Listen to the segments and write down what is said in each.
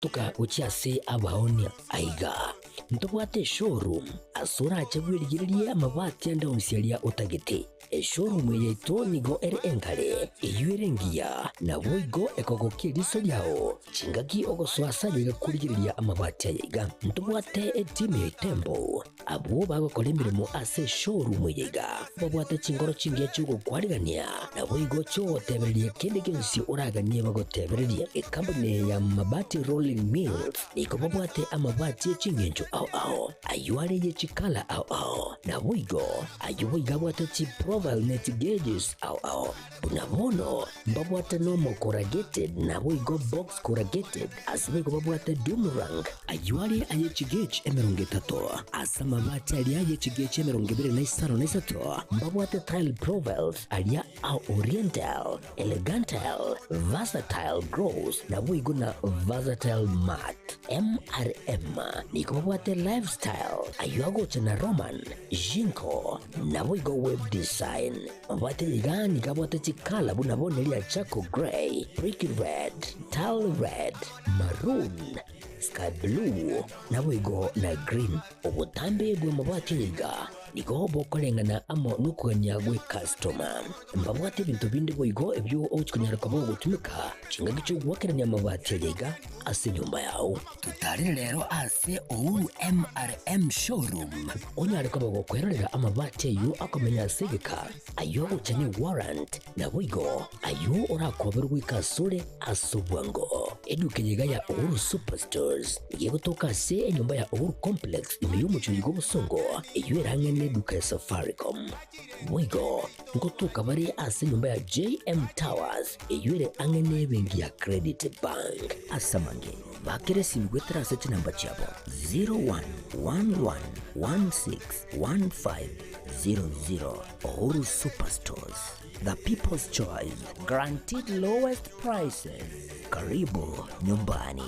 Toka gochia ase abaonia aiga, ntobwate eshowroom ase orache bwerigererie amabati ande onsi aria otagete. Eshowroom eye yaito nigo ere enkare, eyio ere engiya, naboigo ekogokia eriso riao chingaki ogosoa ase aye iga korigereria amabati aya iga. Ntobwate etimu ya Itembo Abwo bagokora emeremo ase eshowroom eye iga babwate chinkoro chingiya chi'ogokwarigania, naboigo chi'ogotebereria kende gionsi oraganie bagotebererie. Ekampuni eye ya Mabati Rolling Mills nigo babwate amabati e chingencho ao ao, ayio are ye chikala ao ao, naboigo ayio boigo abwate chiprofile ne chigauges ao ao. Buna bono mbabwate nomo corrugated naboigo box corrugated, ase boigo babwate doom rank, ayio are aye chigauge 30, ase amabati aria aye chigauge 23 na mbabwate tile profiles aria a oriental, elegantile, versatile gloss naboigo na versatile matte. MRM nigo babwate lifestyle, ayio agocha na Roman, Jinko, naboigo web design. Mabwate iga nigo abwate chikala buna bono eria charcoal grey, brick red, tile red, maroon, sky blue, naboigo na green. Obotambe bw'amabati aya iga nigo bokoreng'ana amo nokogania gw'ecustoma. Mbabwate ebinto binde boigo ebio ogochi konyara koba ogotumeka chingaki chi'ogoakerania amabati aya iga ase enyomba yao. Totarere rero ase Uhuru MRM Showroom onyare koba gokwerorera amabati ayio akomenya ase egeka, ayio agocha ne warrant, naboigo ayio orakoberwe goika asore ase obwango. Eduka eye iga ya Uhuru Superstores nigo egotoka ase enyomba ya Uhuru Complex ime y'omochie oyo bw'obosongo, eyio ere ang'e neduka ya Safaricom. Boigo ngotoka bare ase enyomba ya JM Towers eyio ere ang'e nebenki ya Credit Bank. Ase amange, bakera esimi goetera ase chinamba chiabo 0111161500. Uhuru Superstores, the people's choice, guaranteed lowest prices. Karibu nyumbani.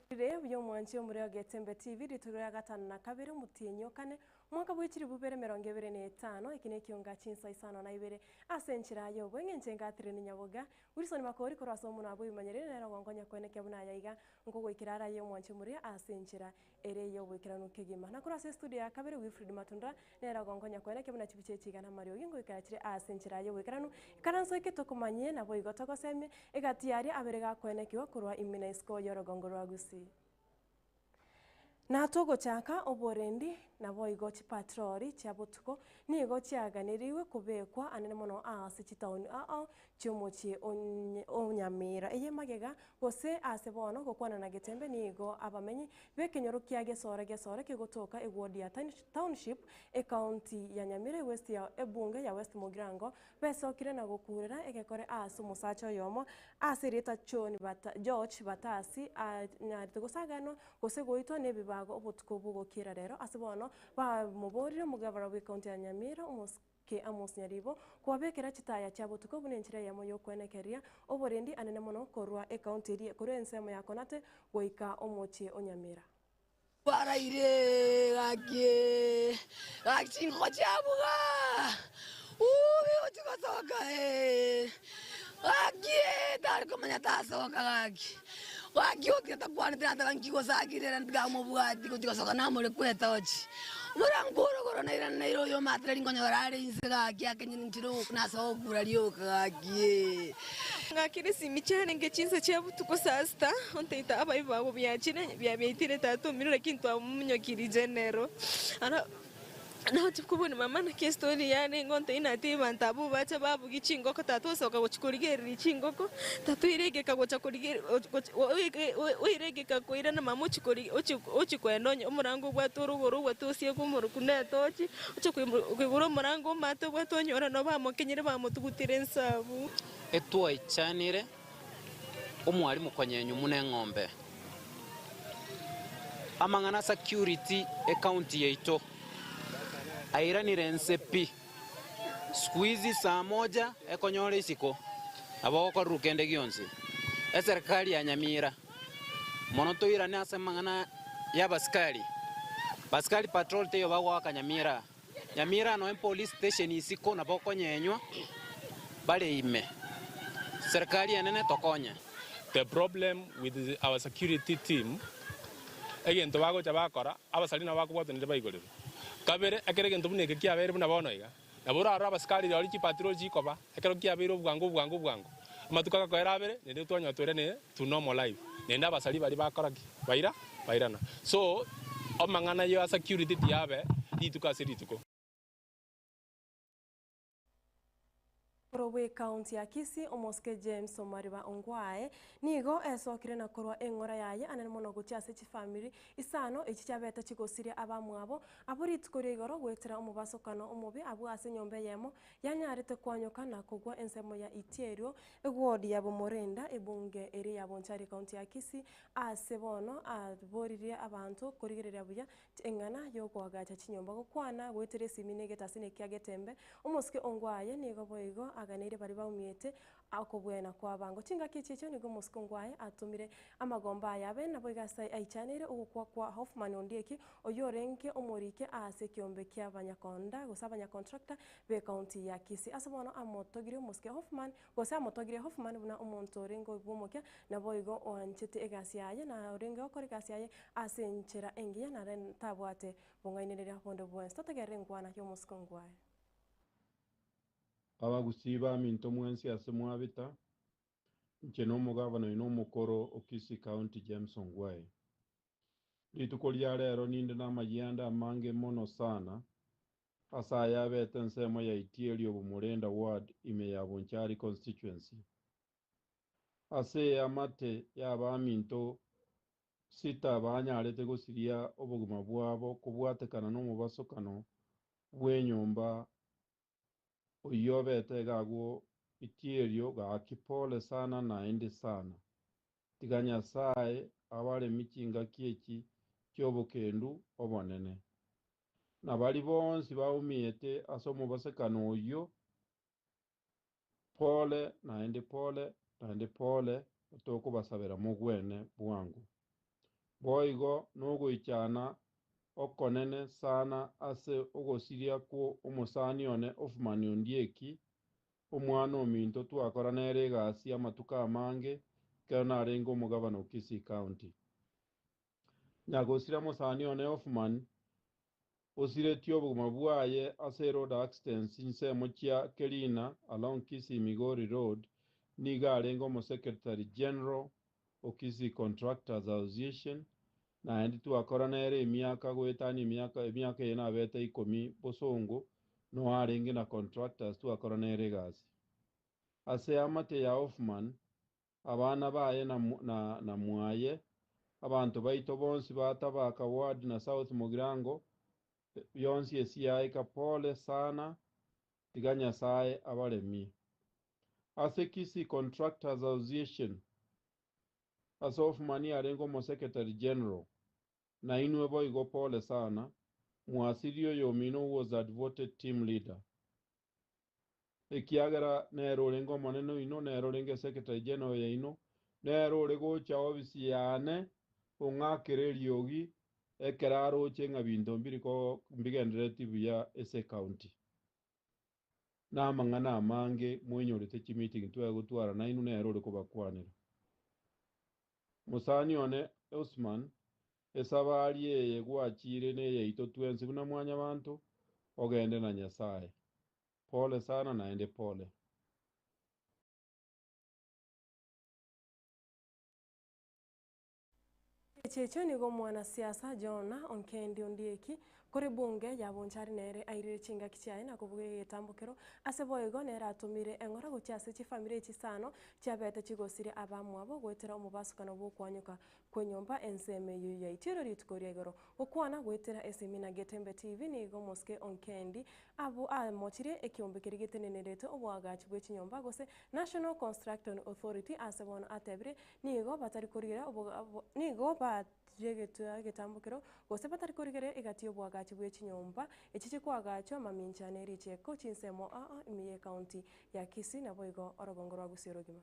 Rire buya omwanchi omore o Getembe TV rituko ria gatano na kabere omotienyi o kane omwaka bwe chilifu bibere emerongo ebere na etano eki nekionga chinsa isano na ibere ase enchera y'obweng'e inche Catherine Nyaboga Wilson Makori korwa ase omonwa bw'ebimanyereri nere ogonkonya kweneke buna aya iga nkogoikera ara aye omwanchi omore ase enchera ere y'oboikeranu kegima. Na korwa ase estudio ya kabere Wilfred Matunda nere ogonkonya kweneke buna chibicha echi iga namariogi ngoikera chire ase enchera y'oboikeranu ikaranso eke tokomanyie naboigo togosemie egati yaria abere gakwenekigwa korwa ime na isiko y'orogongo rwa Gusii. Na togochaka oborendi. Naboigo chipatrori chia botuko nigo chiaganirigwe kobekwa anene mono ase chitaoni ao chi'omochie o Nyamira. Eye magega gose ase bono gokwana na Getembe nigo abamenyi b'ekenyoro kia Gesore Gesore kegotoka eward ya Township ecounty ya Nyamira West ya ebunge ya West Mugirango besokire na gokurera egekore ase omosacha oyomo ase erieta John George Batasi anyarete gosaganwa gose goitwa nebibago obotuko bw'ogokiera rero ase bono bamoborire omogabara bw'ecounty ya Nyamira omosike Amos Nyaribo kobabekera chitaya chia botuko buna enchera eyemo y'okwenekeria oborendi anene mono korwa ecounty eria korwa ensemo ya Konate goika omochie o Nyamira. Kwaraire gaki, gaki chingoko chiabuga, ooh bigochi gosoka eh, gaki eh, tari komanya tasoka gaki, gaki otiga takwanete nateba nki gose akire tiga amobwati gochi gosoka namorekwa etochi. Omorango orogoro nairana naire oyo omatire rinkonyora are inse gaki akenyire nchire nase ogokura rioka gaki eh. Ng'akire esimi chiarenge chinsa chia botuko saa sita, onteita abaibi babo biachire biabeitire tata omino lakini twamonyokirie general. Ara nagochia kobuna mama naki estori yarenge ontebia natebia abanto abwo bacha babugia chingoko tata osoka gochia korigereria chingoko, tata oire egeka gocha korigereria oire egeka koirana mama ochia kori ochia ochia koenda onye omorango obwate orogoro obwate osiekwe omoroku na etochi, ochia koigora omorango omate obwate onyore nabo bamokenyire bamotugutire inse abwo. Etwaichanire omwalimu konyenywa muna eng'ombe. Amang'ana security ecounty yaito airanire nse pi. Siku hizi saa moja ekonyora isiko nabo ogokorerwa kende gionsi. Eserikari ya Nyamira mono toirane ase amang'ana ya abasikari. Basikari patrol teiyo bagoaka Nyamira. Nyamira noe police station isiko nabo okonyenywa bare ime. Serikali enene tokonye. The problem with our security team, egento bagocha bakora, abasari nabo bakobwatwa naende baigorerwe. Kabere, ekero egento buna eke kiabeire buna bono iga, nabo orarore abasikari rirorio chipatrol chikoba, ekero kiabeire obwango obwango obwango, amatuko agakoera abere, naende twanyora twairaneire to normal life, naende abasari baria bakora ki? Baira bairana. So, amang'ana ya security tiyabe rituko ase rituko. Korwa bw'Ekaunti ya Kisii, Omosike James Omariba Ongwae nigo esokire na korwa eng'ora yaye anene mono gochia ase chifamiri isano echi chiabete chigosiria abamwabo abwo rituko ria igoro goetera omobasokano omobe abwo ase enyomba eyemo yanyarete kwanyoka na kogwa ensemo ya Itierio eward ya Bomorenda ebunge eria ya Bonchari Ekaunti ya Kisii ase bono aboririe abanto korigereria buya Eng'ana y'okoagacha chinyomba gokwana goetera esimi na egetasi na ekia getembe, omosike ongwaye nigo boigo aganeire baria baumiete okobwena kw'abango. Chingaki echi echio nigo omosike ongwaye atomire amagomba aye abe naboigo ase aichaneire ogokwa kwa Hoffman Ondieki oyio orenge omoriki ase ekiombe ki'abanyakonda gose abanyacontractor b'ecounty ya Kisii. Ase bono amotogirie omosike Hoffman Gose amotogirie Hoffman buna omonto orenge bw'omokia, naboigo oanchete egasi yaye, na orenge gokora egasi yaye ase enchera engiya, nare tabwate bong'ainereria bonde bwensi. Totegerere enkwana y'omosike ongwae. Abagusii baminto mwensi ase mwabeta, inche nomogavana oino omokoro o Kisii County James Ongwae. Rituko ria rero ninde namayianda amange mono sana Ase aya abete ensemo ya Itieri Obomorenda Ward ime ya Bonchari Constituency. Ase eamate y'abaminto sita banyarete gosiria obogima bwabo kobwatekana nomobasokano bw'enyomba oyio obete iga agwo Itierio gaki pole sana naende sana. Tiga Nyasae abaremi chingaki echi chi'obokendu obonene. Na baria bonsi baumiete ase omobasekano oyio, pole, naende pole, naende pole, tokobasabera mogwene bwango. Boigo nogoichana okonene sana ase ogosiria kw'omosani one Othman Ondieki, omwana ominto twakora nere egasi amatuko amange ekero narenge omogabana o Kisii County. Nyagosira mosani one Hoffman osiretie obogima bwaye ase eroad accidents chinsemo chia Kerina along Kisii Migori road nigo arenge omosecretary general o Kisii Contractors Association Naende twakora nere emiaka goetania emiaka emiaka eye nabete ikomi bosongo, no arenge na contractors twakora nere egasi. Ase eamate ya Hoffman, abana baye na na na mwaye, abanto baito bonsi ba Tabaka ward na South Mugirango, bionsi esiaika pole sana, tiga Nyasaye abaremie. Ase Kisii Contractors Association, ase Hoffman arenge omosecretary general, nainwe boigo pole sana, mwasirie oyomino who was a devoted team leader. Ekiagera nere orenge omonene oino, nere orenge secretary general yaino, nere ore gocha ofisi yane, ong'akere eriogi, ekero aroche ng'a binto mbiri ko mbigenderereti buya ase ecounty. Na amang'ana amange mwenyorete chimeeting twegotwara nainwe nere ore kobakwanera. Mosani one Osman, esabari eye gwachire neyaito twensi buna mwanyabanto, ogende na Nyasaye. Pole sana naende pole. Echecho nigo omwanasiasa Jonah Onkendi Ondieki kore bunge ya Bonchari nere airire chingaki chiaye na kobuga egetambokero ase boigo nere atumire eng'ora gochia ase chifamiri echisano chiabete chigosire abamwabo goetera omobasukano bw'okwanyoka kwa enyomba ensemo eywo yaitire rituko ria igoro. Gokwana goetera esemi na Getembe TV nigo Mosike Onkendi abo amochire ekiombe keria getenenerete obwagachi bwa echinyomba gose National Construction Authority ase bono atebire nigo batari korigera nigo baregetwe egetambokero gose batari korigera egati ya obwagachi bwa echinyomba echi chikwagachwa mamincha na ericheko chinsemo aa ime ya ekaunti ya Kisii nabo igo orogongo rwa Gusii orogima.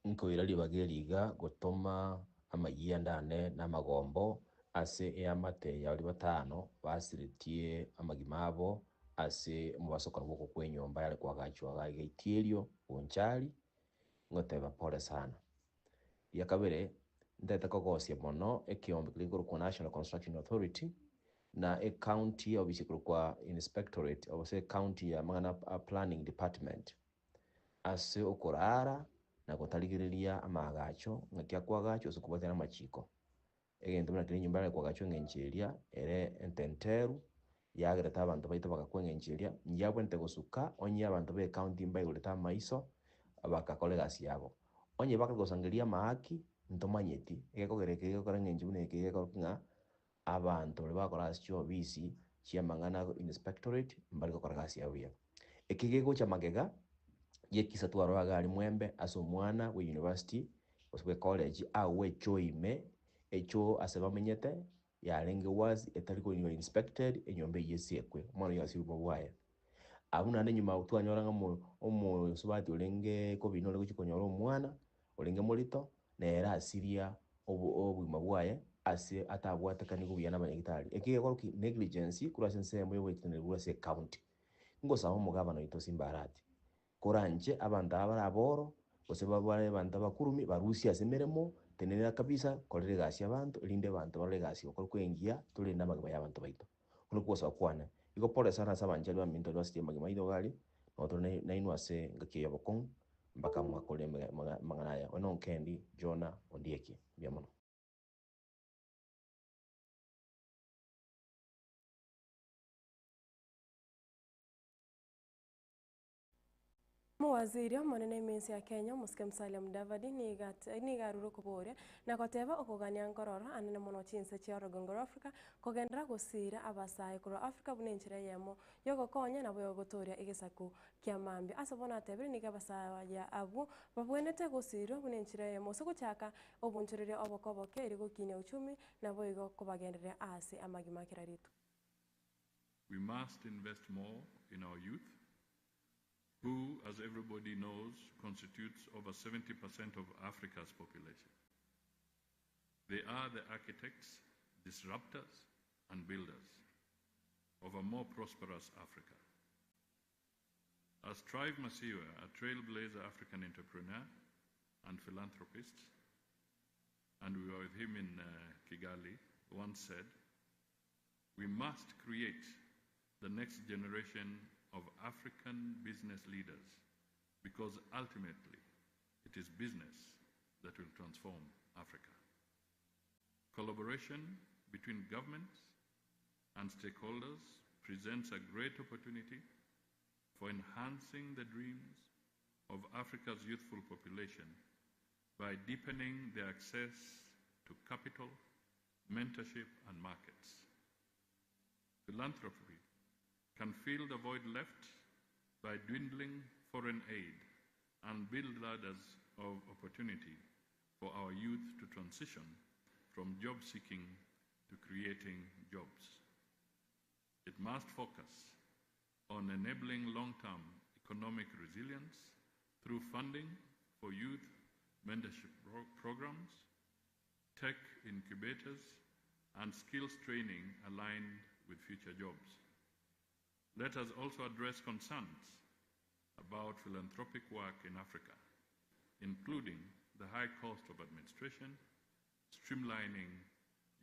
Nkoira ribaga eriga gotoma amayianda ane na amagombo ase eamate ya baria batano basiretie amagima abo ase omobasokano bwa okokwa enyomba yare kwagachwa iga gaitierio Bonchari, ngoteba pole sana. Ria kabere, ntagete kogosia mono ekiombe keria gekorokwa National Construction Authority na ecounty ofisi ekorokwa Inspectorate gose ecounty ya amang'ana a planning department ase okorara na gotarigereria amaagacho ng'aki akoagachwa ase okobwatia na amachiko. Egento buna keria enyomba yare koagachwa eng'encho eria ere ententeru yagerete abanto baito bagakwa eng'encho eria, yabwenerete gosuka onye abanto ba ecounty mbaigorete amaiso bagakora egasi yabo. Onye bakagosangereria amaaki ntomanyeti, egekogera eke gegokora eng'encho buna eke egekorokia ng'a abanto baria bagokora ase chiofisi chia amang'ana inspectorate mbari gokora egasi yabo buya. Eke gegocha magega ya ekisa twarora iga aria mwembe ase omwana bwa university gose bwa ecollege agwo echoo ime, echoo ase bamenyete yarenge wazi etari koba inspected enyomba eywo esiekwe, omwana oywo asirwe obogima bwaye. Abwo naende nyuma twanyora ng'a omosubati orenge kobina ore gochia konyora omwana orenge morito, nere asiria obogima bwaye ase atabwatekani buya na abanyagitari. Eki egekorokia negligence korwa ase ensemo ya oboeteneneri korwa ase ecounty. Ngosaba omogabana oito Simba Arati, koranche abanto aba bare aboro gose babare abanto abakurumi barusie ase emeremo, tenenera kabisa korera egasi abanto erinde abanto barore egasi gokora engiya torende amagima ya abanto baito. Okwo nokwo ogosaba kwane. Igo pole sana ase abanchari baminto baria basirie amagima aito iga aria, nabo tore nainwe ase engaki eye ya obokong'u mpaka mwakore amang'ana aya. Oyo Onkendi Jonah Ondieki. Mbuya mono. Omowaziri omonene emensi ya Kenya Omosike Musalia Mudavadi niga niga arure okoboria na goteba okogania nkororo anene mono chinse chia orogongo rwa Africa kogendera gosira abasae korwa Africa buna enchera eyemo yogokonya nabo yogotoria egesaku kia mambia. Ase bono atebire niga abasae abwo babwenerete gosirwa buna enchera eyemo ase gochaka obonchoreria obokoboke eri gokinia uchumi nabo igo kobagendereria ase amagima kera rituko. We must invest more in our youth, who, as everybody knows, constitutes over 70% of Africa's population. They are the architects, disruptors, and builders of a more prosperous Africa. As Trive Masiyiwa, a trailblazer African entrepreneur and philanthropist, and we were with him in Kigali, once said, we must create the next generation of African business leaders because ultimately it is business that will transform Africa. Collaboration between governments and stakeholders presents a great opportunity for enhancing the dreams of Africa's youthful population by deepening their access to capital, mentorship, and markets. Philanthropy can fill the void left by dwindling foreign aid and build ladders of opportunity for our youth to transition from job seeking to creating jobs. It must focus on enabling long term economic resilience through funding for youth mentorship programs, tech incubators, and skills training aligned with future jobs. Let us also address concerns about philanthropic work in Africa, including the high cost of administration, streamlining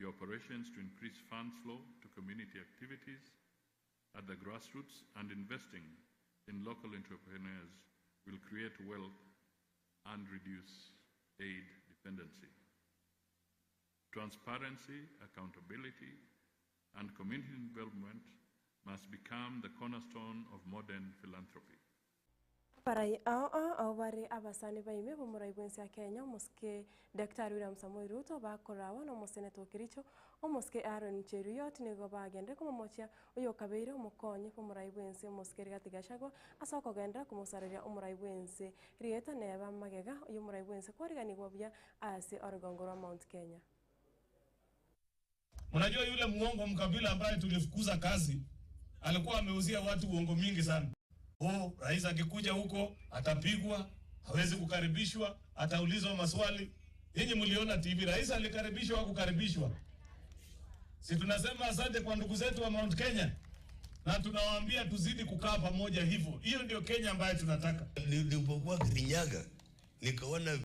the operations to increase funds flow to community activities at the grassroots, and investing in local entrepreneurs will create wealth and reduce aid dependency. Transparency, accountability, and community involvement must become the cornerstone of modern philanthropy. Abarai ao ao abwo bare abasani baime b'omorai bw'ense ya Kenya, omosike Daktari William Samoei Ruto, bakorawa na omoseneta o Kericho, omosike Aaron Cheruiyot nigo bagendire komomochia oyokabeire omokonyi bw'omorai bw'ense omosike Rigathi Gachagua ase okogenderera komosareria omorai bw'ense rieta neba magega y'omorai bw'ense kwariganigwa buya ase orogongo rwa Mount Kenya. Unajua yule muongo mkabila ambaye tulifukuza kazi alikuwa ameuzia watu uongo mingi sana. Oh, rais akikuja huko atapigwa, hawezi kukaribishwa, ataulizwa maswali. Nyinyi mliona TV, rais alikaribishwa au kukaribishwa? Si tunasema asante kwa ndugu zetu wa Mount Kenya na tunawaambia tuzidi kukaa pamoja hivyo. Hiyo ndio Kenya ambayo tunataka. Nilipokuwa Kirinyaga nikaona